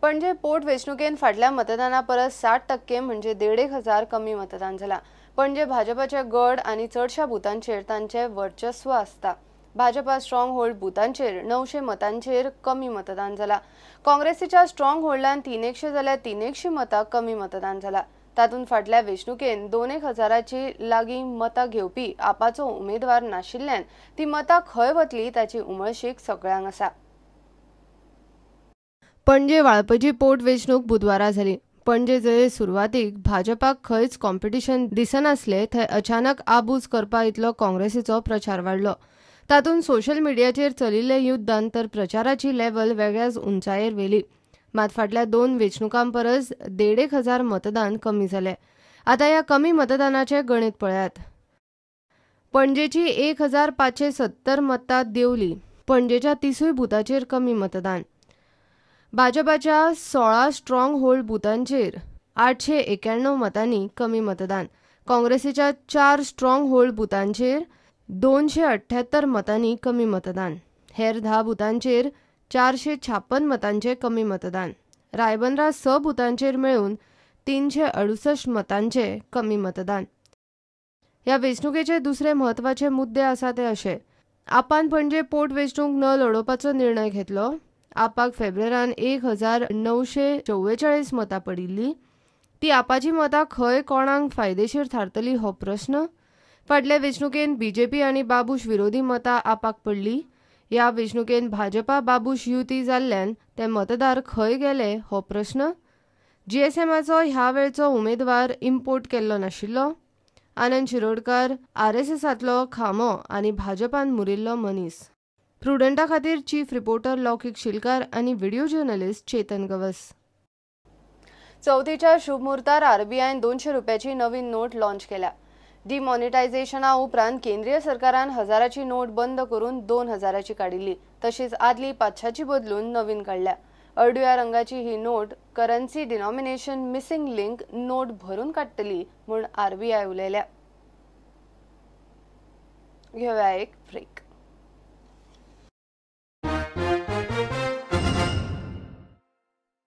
पणजे पोट वेंचणुकेन फाटल्या मतदाना परस 60% म्हणजे 1,500 कमी मतदान जाला। पणजे भाजपाचे गड आनी चडशा बुथांचेर तांचे वर्चस्व आसता। भाजपा स्ट्रॉंग होल्ड बुथांचेर 900 मतांचेर कमी मतदान जाला। काँग्रेसीच्या स्ट्रॉंग होल्डान 300 जाल्यार 300 मतां कमी मतदान जाला। तातूंत फाटल्या वेंचणुकेन 2,000 लागीं मतां घेवपी आपाचो उमेदवार नाशिल्ल्यान ती मतां खंय वतली ताची उमळशीक सगळ्यांक आसा। पणजे वाळपयची पोट वेंचणूक बुधवारा जाली। पणजे जंय सुरवातीक भाजपाक खंयच कॉम्पिटिशन दिसनासले थंय अचानक आबूज करपा इतलो काँग्रेसीचो प्रचार वाडलो। तातूंत सोशल मिडियाचेर चलिल्ले युद्धान तर प्रचाराची लेवल वेगळ्याच उंचायेर व्हेली। मात फाटल्या 2 वेंचणुकां परस 1,500 मतदान कमी जालें। आतां ह्या कमी मतदानाचें गणीत पळयात। पणजेची 1,570 मतां देंवली। पणजेच्या 30 बुथांचेर कमी मतदान। भाजपाच्या 16 स्ट्रॉंग होल्ड बुथांचेर 891 मतांनी कमी मतदान। काँग्रेसीच्या 4 स्ट्रॉंग होल्ड बुथांचेर 278 मतांनी कमी मतदान। हेर 10 बुथांचेर 456 मतांचे कमी मतदान। रायबंदरा 6 बुथांचेर मेळून 368 मतांचे कमी मतदान। ह्या वेंचणुकेचे दुसरे म्हत्वाचे मुद्दे आसा ते अशे: आपान पणजे पोट वेंचणूक न लडोवपाचो निर्णय घेतलो। आपाक फेब्रेरान 1,944 मतां पडिल्ली। ती आपाची मतां खंय कोणाक फायदेशीर थारतली हो प्रस्न। फाटले वेंचणुकेन बीजेपी आनी बाबूश विरोधी मतां आपाक पडली। ह्या वेंचणुकेन भाजपा बाबूश युती जाल्ल्यान ते मतदार खंय गेले हो प्रस्न। जीएसएमाचो ह्या वेळचो उमेदवार इम्पोर्ट केल्लो नाशिल्लो। आनंद शिरोडकर आरएसएसांतलो खांबो आनी भाजपान मुरिल्लो मनीस। प्रुडंटा खातीर चीफ रिपोर्टर लौकिक शिलकार आनी व्हिडिओ जर्नलिस्ट चेतन गवस। चवथीच्या शुभमुहूर्तार आरबीआयन 200 रुपयाची नवीन नोट लॉन्च केल्या। डिमॉनिटायझेशना उपरांत केंद्रीय सरकारान 1000ची नोट बंद करून 2000ची काडिल्ली, तशीच आदली 500ची बदलून नवीन काडल्या। अडव्या रंगाची ही note currency denomination missing link note भरून काडटली म्हूण आरबीआय उलयल्या। घेवया एक ब्रेक।